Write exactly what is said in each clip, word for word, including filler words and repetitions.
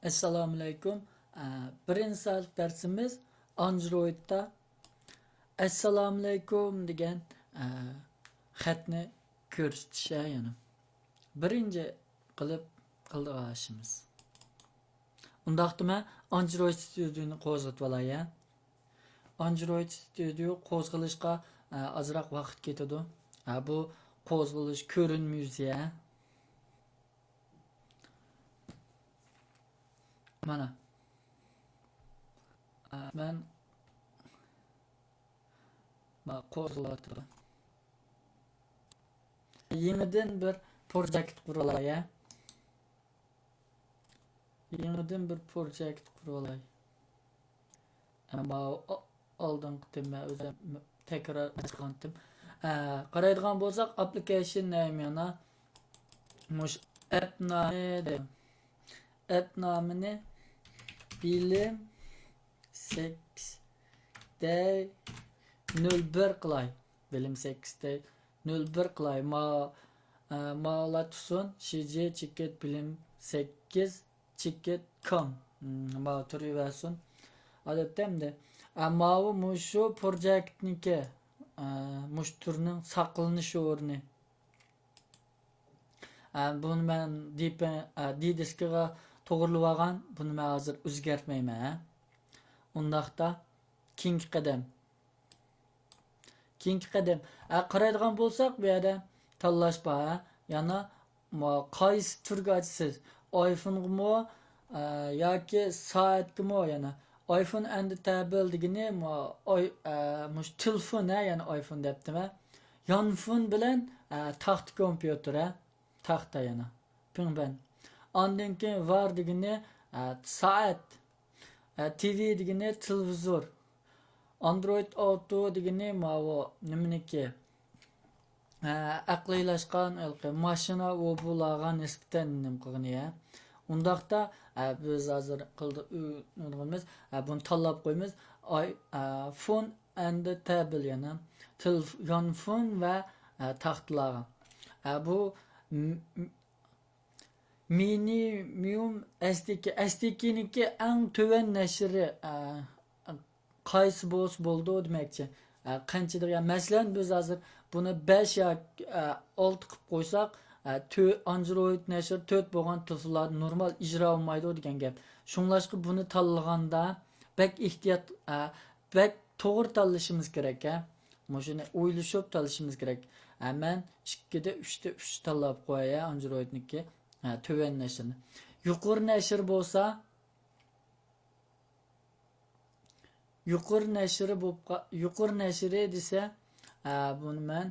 ئەسسالامۇئەلەيكۇم. ئە، بىرىنچى سائەتلىك دەرسىمىز ئاندرويدتا ئەسسالامۇئەلەيكۇم دېگەن، ئە، خەتنى كۆرسىتىش، ھە، يەنى. بىرىنچى قىلىپ قىلىدىغان ئىشىمىز. ئۇنداقتا مەن ئاندرويد ستۇدىيونى قوزغىتىۋالاي، ھە. ئاندرويد ستۇدىيو قوزغىلىشقا، ئە، ئازراق ۋاقىت كېتىدۇ. ھە، بۇ قوزغىلىش كۆرۈنمە يۈزى، ھە. مانا. ئە، مەن، ما، قوزغىلىۋاتىدۇ. يېڭىدىن بىر پروجېكت قۇرۇۋالاي، ھە. يېڭىدىن بىر پروجېكت قۇرۇۋالاي. ئەمما ئا-، ئالدىنقى تېما مەن ئۆزۈم تەكرار ئاچقانتىم. ئە، قارايدىغان بولساق، ئاپپلىكېيشن نېيم يەنە مۇش ئەپ نامى دەيدۇ. ئەپ نامىنى بىلىم سەككىز دەي نۆل بىر قىلاي. بىلىم سەككىز دەي نۆل بىر قىلاي. ما، ئە، ماۋۇلار تۇرسۇن. شىجى چېكىت بىلىم سەككىز چېكىت كوم. مم، ماۋۇ تۇرۇۋەرسۇن. ئادەتتە ئەمدى، ئە، ماۋۇ مۇشۇ پروجېكتنىڭكى، ئە، مۇشۇ تۈرنىڭ ساقلىنىش ئورنى. ئە، بۇنى مەن دىپە-، ئە، دى دىسكىغا توغرىلىۋالغان. بۇنى مەن ھازىر ئۆزگەرتمەيمەن، ھە. ئۇنداقتا كېيىنكى قەدەم. كېيىنكى قەدەم. ئە، قارايدىغان بولساق، بۇ يەردە تاللاش بار، ھە. يەنە ما-، قايسى تۈرگە ئاچىسىز؟ ئايفونغىمۇ، ئە، ياكى سائەتكىمۇ يەنە؟ ئايفون ئەند تەبىل دېگىنى ما-، ئاي-، ئە، مۇشۇ تېلېفون، ھە، يەنە ئايفون دەپتىمەن. يانفون بىلەن، ئە، تاختا كومپيۇتېر، ھە. تاختا يەنە. پىڭبەن. ئاندىن كېيىن ۋار دېگىنى، ئە، سائەت. ئە، تىۋى دېگىنى تېلېۋىزور. ئاندرويد ئاۋتو دېگىنى ماۋۇ نېمىنىكى؟ ئە، ئەقلىيلاشقان ھېلىقى ماشىنا ئۇ بۇلارغا نىسبەتەن نېمە قىلغىنى، ھە؟ ئۇنداقتا، ئە، بىز ھازىر قىلدى-، ئۇ-، ئۇنىمىز، ئە، بۇنى تاللاپ قويىمىز. ئاي-، ئە، فون ئەند تەبىل يەنە. تېلېف-، يانفون ۋە، ئە، تاختىلارغا. ئە، بۇ م-، م-، مىنىمۇم ئەسدىكى، ئەسدىكىنىڭكى ئەڭ تۆۋەن نەشرى، ئە، قايسى بولسا بولىدۇ دېمەكچى. ئە، قانچە دېگەن، مەسىلەن، بىز ھازىر بۇنى بەش ياكى، ئە، ئالتە قىلىپ قويساق، ئە، تۆ-، ئاندرويد نەشرى تۆت بولغان تېلېفونلاردا نورمال ئىجرا بولمايدۇ دېگەن گەپ. شۇڭلاشقا بۇنى تاللىغاندا بەك ئېھتىيات، ئە، بەك توغرا تاللىشىمىز كېرەك، ھە. مۇشۇنى ئويلىشىپ تاللىشىمىز كېرەك. ھە، مەن ئىككىدە ئۈچتە ئۈچ تاللاپ قوياي، ھە، ئاندرويدنىكى. ھە، تۆۋەن نەشرنى. يۇقىرى نەشر بولسا، يۇقىرى نەشرى بولۇپ قا-، يۇقىرى نەشرى دېسە، ھە، بۇنى مەن،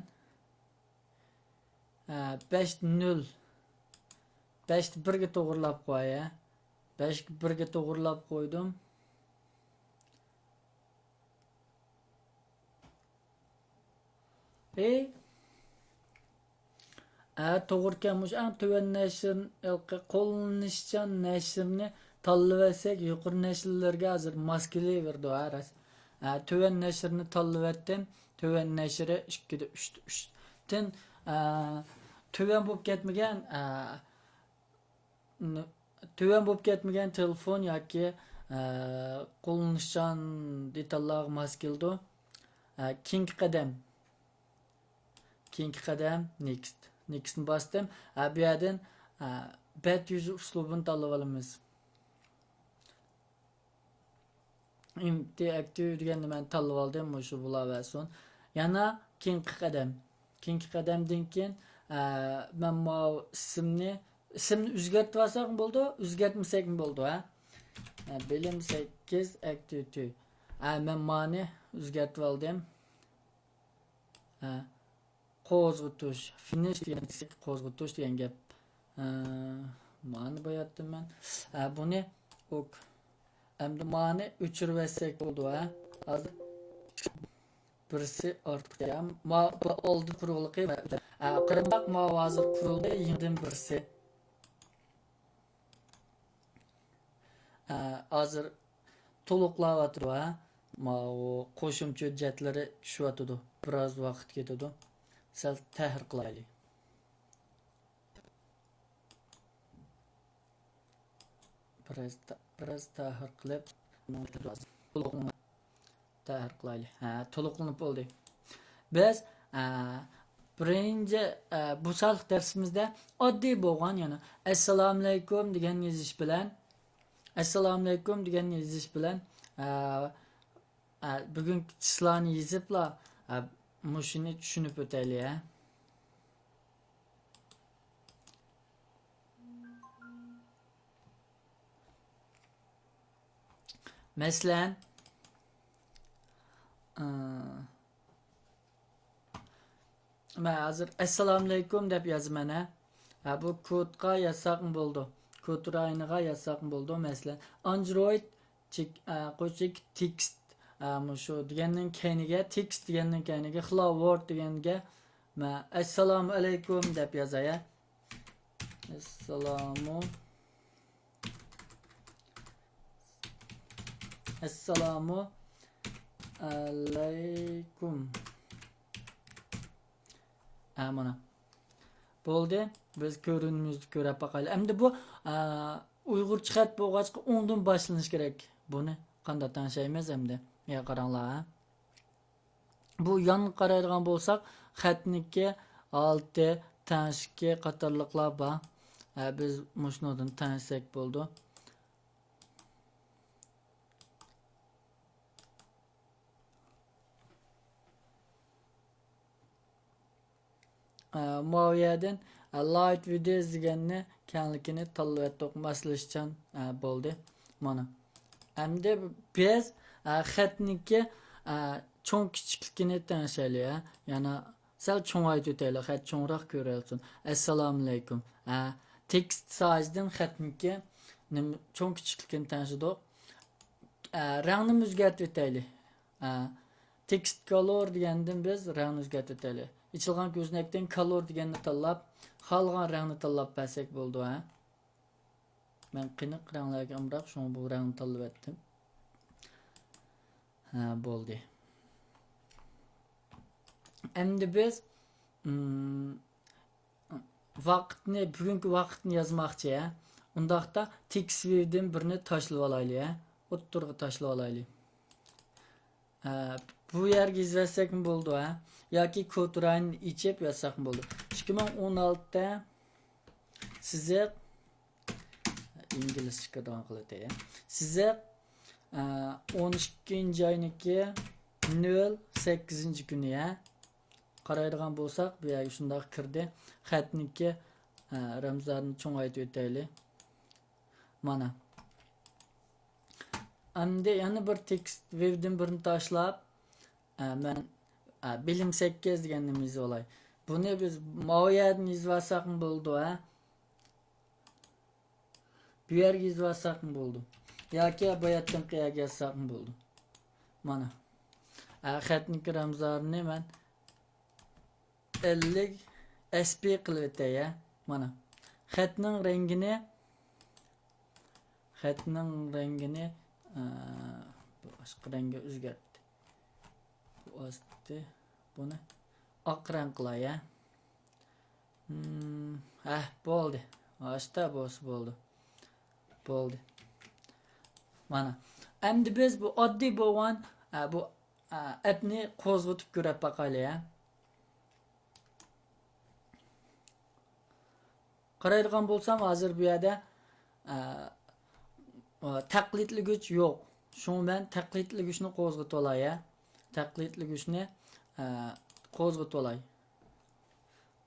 ھە، بەشتە نۆل، بەشتە بىرگە توغرىلاپ قوياي، ھە. بەشكە بىرگە توغرىلاپ قويدۇم. ئى. ئە، توغرىكەن، مۇشۇ ئەڭ تۆۋەن نەشر، ھېلىقى قوللىنىشچان نەشرنى تاللىۋەتسەك، يۇقىرى نەشرلەرگە ھازىر ماس كېلىۋېرىدۇ، ھە، راست. ئە، تۆۋەن نەشرنى تاللىۋەتتىم. تۆۋەن نەشرى ئىككىدە ئۈچتە ئۈچتىن، ئە، تۆۋەن بولۇپ كەتمىگەن، ئە، ن-، تۆۋەن بولۇپ كەتمىگەن تېلېفون ياكى، ئە، قوللىنىشچان دېتاللارغا ماس كېلىدۇ. ئە، كېيىنكى قەدەم. كېيىنكى قەدەم، نېكىست. نېكىستنى باستىم. ئە، بۇ يەردىن، ئە، بەت يۈزى ئۇسلۇبىنى تاللىۋالىمىز. ئېمپتى ئاكتىپ دېگەننى مەن تاللىۋالدىم، مۇشۇ بولاۋەرسۇن. يەنە كېيىنكى قەدەم. كېيىنكى قەدەمدىن كېيىن، ئە، مەن ماۋۇ ئىسىمنى، ئىسىمنى ئۆزگەرتىۋالساقمۇ بولىدۇ، ئۆزگەرتمىسەكمۇ بولىدۇ، ھە؟ ئە، بىلىم سەككىز ئاكتىپ. ئە، مەن مانى ئۆزگەرتىۋالدىم. ھە، قوزغىتىش، فىنىش دېگەن، قوزغىتىش دېگەن گەپ. ھە، مانى باياتتىم مەن. ھە، بۇنى ئوك. ئەمدى مانى ئۆچۈرۈۋەتسەك بولىدۇ، ھە. ھازىر بىرسى ئارتۇق، يا. ما، بۇ ئالدى قۇرۇقلۇقى ۋە، ھە، قېرىنداق ما ھازىر قۇرۇلدى، يېڭىدىن بىرسى. ئە، ھازىر تولۇقلاۋاتىدۇ، ھە. ماۋۇ قوشۇمچە ھۆججەتلىرى چۈشۈۋاتىدۇ. بىراز ۋاقىت كېتىدۇ. سەل تەھرىر قىلايلى. بىراز تا-، بىراز تەھرىر قىلىپ، تولۇقلىنىپ، تەھرىر قىلايلى. ھە، تولۇقلىنىپ بولدى. بىز، ئە، بىرىنچى، ئە، بۇ سانلىق دەرسىمىزدە ئاددىي بولغان، يەنى، «ئەسسالامۇئەلەيكۇم» دېگەن يېزىش بىلەن، «ئەسسالامۇئەلەيكۇم» دېگەن يېزىش بىلەن، ئە، ئە، بۈگۈنكى چىسلانى يېزىپلا، ئە، مۇشۇنى چۈشىنىپ ئۆتەيلى، ھە. مەسىلەن، ئى، مەن ھازىر «ئەسسالامۇئەلەيكۇم» دەپ يازىمەن، ھە. ھە، بۇ كودقا يازساقمۇ بولىدۇ. كود رايونىغا يازساقمۇ بولىدۇ. مەسىلەن، ئاندرويد چېك-، ئە، قوشۇق تېكىست، ئە، مۇشۇ دېگەننىڭ كەينىگە، تېكىست دېگەننىڭ كەينىگە، خىلا ۋورد دېگەنگە مەن «ئەسسالامۇئەلەيكۇم» دەپ يازاي، ھە. ئەسسالامۇ، ئەسسالامۇ ئەلەيكۇم. ھە، مانا. بولدى. بىز كۆرۈنۈمىزنى كۆرۈپ باقايلى. ئەمدى بۇ، ئە، ئۇيغۇرچە خەت بولغاچقا ئوڭدىن باشلىنىش كېرەك. بۇنى قانداق تەڭشەيمىز ئەمدى؟ يا قاراڭلار، ھە. بۇ يانغا قارايدىغان بولساق، خەتنىكى ھالىتى، تەڭشىكى قاتارلىقلار بار. ھە، بىز مۇشۇنىڭدىن تەڭشىسەك بولىدۇ. ئە، ماۋۇ يەردىن، ئە، لايت ۋىدىز دېگەننى كەڭلىكىنى تاللىۋەتتۇق، ماسلىشىشچان، ئە، بولدى. مانا. ئەمدى بىز، ئە، خەتنىكى، ئە، چوڭ كىچىكلىكىنى تەڭشەيلى، ئە. يەنە سەل چوڭايتىۋېتەيلى، خەت چوڭراق كۆرۈلسۇن. ئەسسالامۇئەلەيكۇم. ئە، تېكىست سايزىدىن خەتنىكى نېمە، چوڭ كىچىكلىكىنى تەڭشىدۇق. ئە، رەڭنىمۇ ئۆزگەرتىۋېتەيلى. ئە، تېكىست كالور دېگەندىن بىز رەڭنى ئۆزگەرتىۋېتەيلى. ئېچىلغان كۆزنەكتىن كالور دېگەننى تاللاپ، خالىغان رەڭنى تاللاپ بەرسەك بولىدۇ، ھە؟ مەن قېنىق رەڭلەرگە ئامراق، شۇڭا بۇ رەڭنى تاللىۋەتتىم. ھە، بولدى. ئەمدى بىز، ئىم، ۋاقىتنى، بۈگۈنكى ۋاقىتنى يازماقچى، ھە؟ ئۇنداقتا تېكىست ۋىۋدىن بىرنى تاشلىۋالايلى، ھە؟ ئوتتۇرىغا تاشلىۋالايلى. ھە، بۇ يەرگە يېزىۋەتسەكمۇ بولىدۇ، ھە؟ ياكى كود رايونىنى ئېچىپ يازساقمۇ بولىدۇ. ئىككى مىڭ ئون ئالتە سىزىق، ئىنگلىزچە كىرىدىغان قىلىۋېتەي، ھە؟ سىزىق، ئە، ئون ئىككىنچى ئاينىڭكى نۆل سەككىزىنچى كۈنى، ھە؟ قارايدىغان بولساق، بۇ يەرگە شۇنداق كىردى. خەتنىكى، ئە، رەمزارنى چوڭايتىۋېتەيلى. مانا. ئەمدى يەنە بىر تېكىست ۋىۋدىن بىرنى تاشلاپ، ئە، مەن، ئە، بىلىم سەككىز دېگەننى يېزىۋالاي. بۇنى بىز ماۋۇ يەردىن يېزىۋالساقمۇ بولىدۇ، ھە؟ بۇ يەرگە يېزىۋالساقمۇ بولىدۇ. ياكى باياتىنقى يەرگە يازساقمۇ بولىدۇ. مانا. ئە، خەتنىكى رەمزارىنى مەن ئەللىك ئەس پى قىلىۋېتەي، ھە. مانا. خەتنىڭ رەڭگىنى، خەتنىڭ رەڭگىنى، ئە، باشقا رەڭگە ئۆزگەرتتى. بۇ ئاستى، بۇنى ئاق رەڭ قىلاي، ھە. ھە، بولدى. ئاشتا بولسا بولدى. بولدى. مانا. ئەمدى بىز بۇ ئاددىي بولغان، ئە، بۇ، ئە، ئەپنى قوزغىتىپ كۆرۈپ باقايلى، ھە. قارايدىغان بولسام، ھازىر بۇ يەردە، ئە، ئە، تەقلىدلىگۈچ يوق. شۇڭا مەن تەقلىدلىگۈچنى قوزغىتىۋالاي، ھە. تەقلىدلىگۈچنى، ئە، قوزغىتىۋالاي.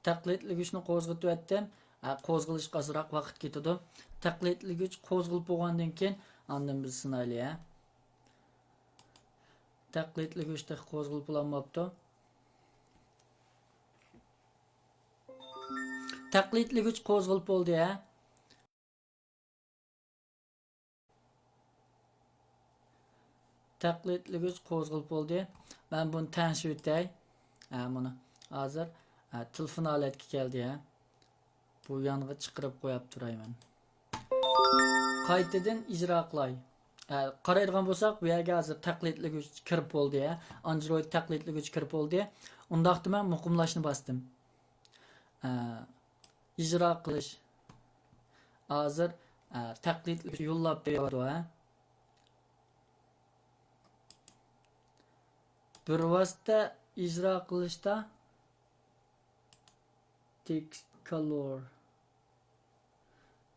تەقلىدلىگۈچنى قوزغىتىۋەتتىم. ئە، قوزغىلىشقا ئازراق ۋاقىت كېتىدۇ. تەقلىدلىگۈچ قوزغىلىپ بولغاندىن كېيىن، ئاندىن بىز سىنايلى، ھە. تەقلىدلىگۈچ تېخى قوزغىلىپ بولالماپتۇ. تەقلىدلىگۈچ قوزغىلىپ بولدى، ھە. تەقلىدلىگۈچ قوزغىلىپ بولدى. مەن بۇنى تەڭشىۋېتەي. ھە، مانا. ھازىر، ھە، تېلېفون ھالەتكە كەلدى، ھە. بۇ يانغا چىقىرىپ قويۇپ تۇراي مەن. قايتىدىن ئىجرا قىلاي. ھە، قارايدىغان بولساق، بۇ يەرگە ھازىر تەقلىدلىگۈچ كىرىپ بولدى، ھە. ئاندرويد تەقلىدلىگۈچ كىرىپ بولدى. ئۇنداقتا مەن مۇقىملاشنى باستىم. ئە، ئىجرا قىلىش. ھازىر ئە، تەقلىد يوللاپ بېرىۋاتىدۇ، ھە. بىر ۋاسىتە ئىجرا قىلىشتا تېكىست كالور.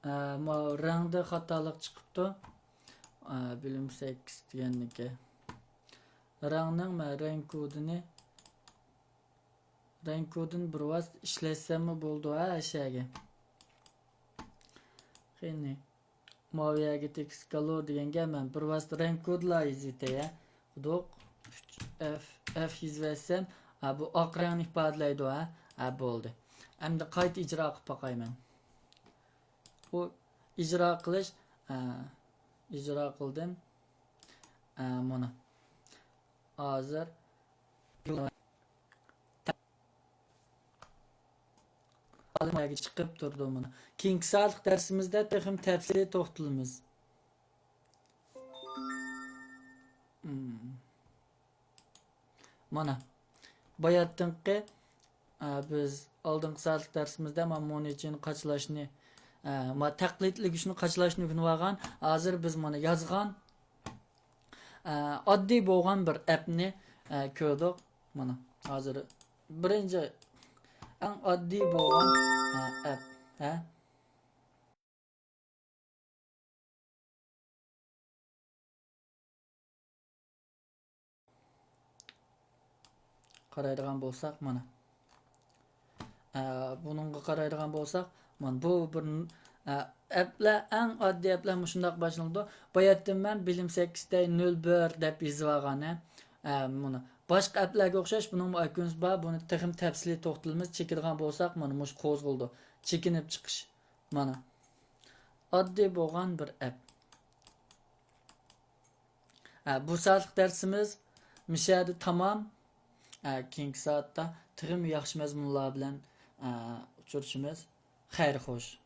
ئە، ماۋۇ رەڭدە خاتالىق چىقىپتۇ. ئە، بىلىم سەككىز دېگەننىكى. رەڭنىڭ مەن رەڭ كودىنى، رەڭ كودىنى بىر ۋاسىتە ئىشلەتسەممۇ بولىدۇ، ھە، ئەشەگە. قېنى. ماۋۇ يەرگە تېكىست كالور دېگەنگە مەن بىر ۋاسىتە رەڭ كودلا يېزىۋېتەي، ھە. قىلدۇق. ئۈچ ئەف ئەف يېزىۋەتسەم، ھە، بۇ ئاق رەڭنى ئىپادىلەيدۇ، ھە. ھە، بولدى. ئەمدى قايتا ئىجرا قىلىپ باقاي مەن. بۇ ئىجرا قىلىش، ئە، ئىجرا قىلدىم. ئە، مانا. ھازىر چىقىپ تۇرىدۇ مانا. كېيىنكى سائەتلىك دەرسىمىزدە تېخىمۇ تەپسىلىي توختىلىمىز. مم. مانا، باياتىنقى، ئە، بىز ئالدىنقى سائەتلىك دەرسىمىزدە مانا مونىچىنى قاچىلاشنى، ئە، ما تەقلىدلىگۈچنى قاچىلاشنى ئۆگىنىۋالغان. ھازىر بىز مانا يازغان، ئە، ئاددىي بولغان بىر ئەپنى، ئە، كۆردۇق. مانا، ھازىر بىرىنچى، ئەڭ ئاددىي بولغان، ئە، ئەپ، ھە؟ قارايدىغان بولساق، مانا. ئە، بۇنىڭغا قارايدىغان بولساق، مانا بۇ بىر، ئە، ئەپلەر، ئەڭ ئاددىي ئەپلەر مۇشۇنداق باشلىنىدۇ. باياتتىن مەن بىلىم سەككىزدە نۆل بىر دەپ يېزىۋالغان، ھە. ئە، مانا باشقا ئەپلەرگە ئوخشاش بۇنىڭمۇ ئايكونى بار. بۇنى تېخىمۇ تەپسىلىي توختىلىمىز. چېكىدىغان بولساق، مانا مۇشۇ قوزغىلىدۇ. چېكىنىپ چىقىش. مانا. ئاددىي بولغان بىر ئەپ. ھە، بۇ سائەتلىك دەرسىمىز مۇشۇ يەردە تامام. ھە، كېيىنكى سائەتتە تېخىمۇ ياخشى مەزمۇنلار بىلەن، ھە، ئۇچرىشىمىز. خەير خوش.